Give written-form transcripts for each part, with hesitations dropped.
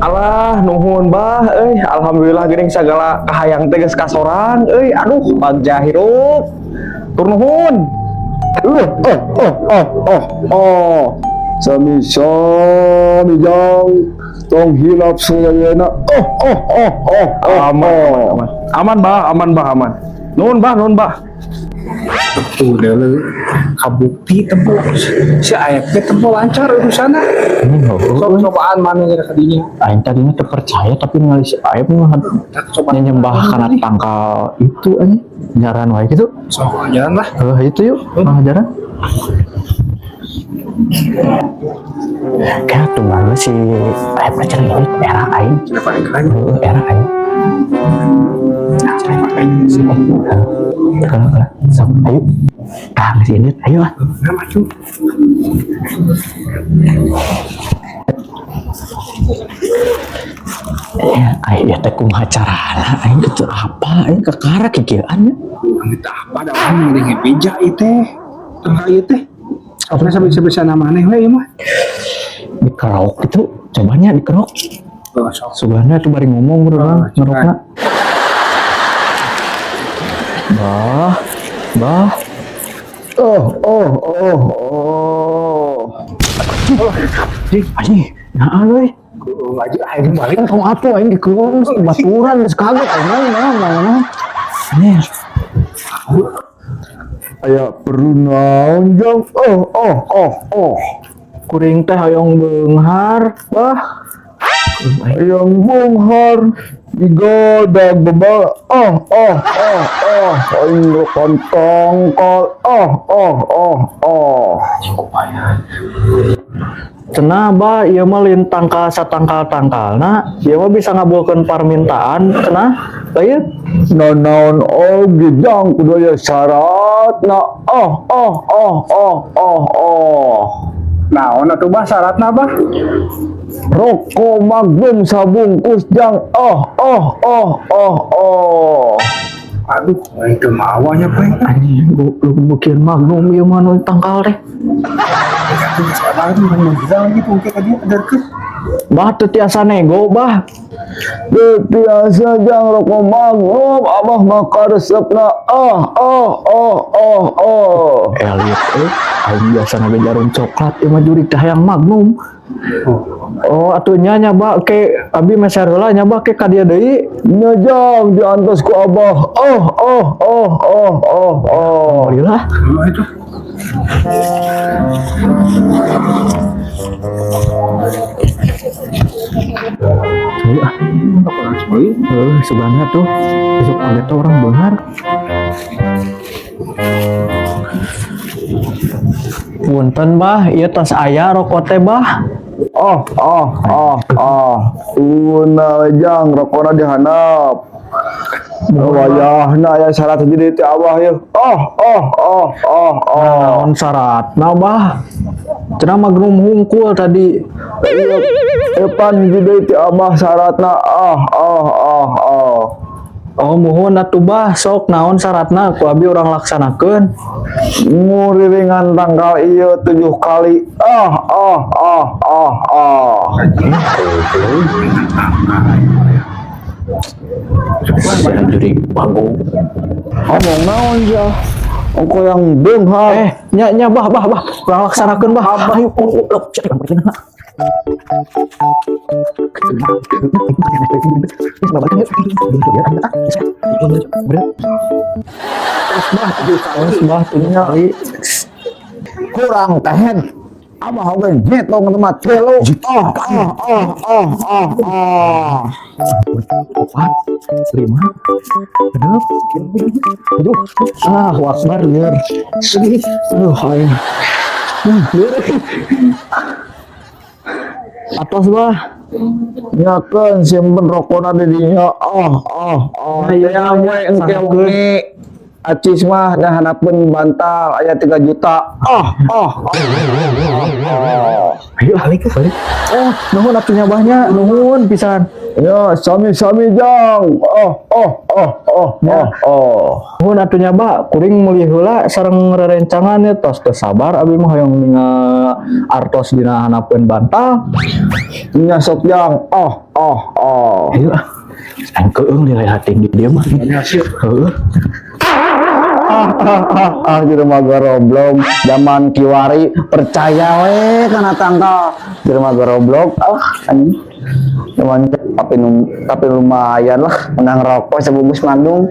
Alah, nuhun, Bah, euy, alhamdulillah geuning sagala kahayang teh geus kasorang euy. Aduh, bagja hirup. Tur nuhun. Oh, oh, oh, oh, oh, oh. Sami sami, Jang, tong hilap sadayana. Oh, oh, oh, oh, oh. Aman, oh. aman, aman. Aman, Bah, aman, Bah, aman. Nuhun, Bah, nuhun, Bah. Tuh dulu kabukti tempo si Aep teh tempo lancar urusanna. Sok cobaan mana kira kadinya. Aing tadinya terpercaya, tapi ningali si Aep mah Coba nyembah karena tangkal itu aja jaran wae gitu. Sok jalan lah. Eh, itu yuk, ngajaran. Kayak tuh baru si Aep mah cenah ini era aing. Heeh, era aing. Kalau kalau sok ayo. Tah geus ini, ayo ah. Nah, maju. Ya, aing ya teh kumaha carana aing teu apa aing kakara kikieuan nya. Angit apa da urang mending beja ieu teh. Tangkal ieu teh. Sok sampai bisa nama aneh we ieu mah. Dikerok itu cobanya dikerok. Oh, sok. Sugana tuh bari ngomong urang ngerokna. Bah, bah. Oh, oh, oh, oh. Anjing, anjing, nah euy. Aja aing balik. Kan kamu atuh aing dikerok baturan geus kaget aing mah mana mana. Anjing. Aya perlu naon, Jang? Oh, oh, oh, oh. Kuring teh hoyong beunghar, bah. Yang beunghar digoda bebal. Oh, oh, oh, oh. Aing rokan tangkal. Oh, oh, oh, oh. Cenah, bah, ieu mah lain tangkal satangkal-tangkalna, ieu mah bisa ngabulkeun parmintaan cenah. Lain. Nanaon oge, Jang, kudu aya syaratna. Oh, oh, oh, oh, oh, oh. Naon atuh, Bah, syaratna, Bah? Rokok Magnum sabungkus, Jang. Oh, oh, oh, oh, oh. Aduh, aing teu mawa nya, Peng. Anjing, goblok beukeun Magnum ieu mah nu tangkal teh. Abah itu mau bilang gitu ke dia adarkeun. Bah, teu tiasa nego, bah. Teu tiasa, Jang, rokok Magnum abah mah karesepna. Oh, oh, oh, oh, oh. Elit eh, aing biasa ngabe Djarum Coklat, ieu mah jurig teh hayang Magnum. Oh, atuh nya nya, Bah, ke abi meser heula nya, Bah, ke ka dieu deui. Nya, Jang, diantos ku abah. Oh, oh, oh, oh, oh, oh. Alhamdulillah. Oh, itu. Ayo ah. Eh, sebenarnya tuh besok ada tuh orang beunghar. Punten, Bah, ieu tas aya rokok teh, Bah. Oh, oh, oh, oh. Una, Jang, rokona dihandap. Wayahna aya syarat hiji deui ti abah yeuh. Oh, oh, oh, oh, oh. Naon syaratna, Bah? Cenah Magnum hungkul tadi. Ieu epan hiji deui ti abah syaratna. Ah, ah, ah, ah. Oh, muhun atuh, Bah, sok naon syaratna ku abi urang laksanakeun. Nguriringan tangkal ieu 7 kali. Ah, ah, ah, ah, ah. Sia jurig bago. Ngomong naon sia? Ongko yang beunghar. Eh, nya nya, Bah, bah, bah, urang laksanakeun, Bah. Ayo, goblok. Bah, 7 kali. Kurang tehen. Abah oge ngitung tempat tilu. Oh, oh, oh, oh, oh, oh. 4, 5, 6, 7. Ah, akbar lieur. Aduh, aing. Lieur. Atos, Bah. Nyakeun simpen rokona di dinya. Oh, oh, oh. Ayo, Teh we engke wengi. Acis mah dah handapeun bantal aya 3 juta. Oh, oh, oh, oh. Ayo balik, balik. Oh, nuhun atuh nya, Bah, nya, nuhun pisan. Ya, sami-sami, Jang. Oh, oh, oh, oh, oh, oh. Nuhun atuh nya, Bah, kuring meuli heula sareng rerencangan ya, tos teu sabar abi mah hoyong ningal artos dina handapeun bantal. Nya sok, Jang. Oh, oh, oh. Ayo ah. Aing keung nilai hati di dia mah. Heeh. Ah, ah, ah, ah, jelema goblok zaman kiwari percaya we kana tangkal jelema goblok. Ah, anjing cuman tapi lumayan lah menang rokok sebungkus Magnum.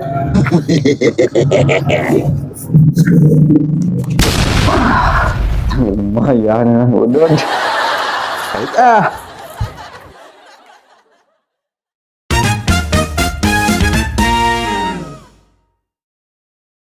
Ah, lumayan ya, udah ah.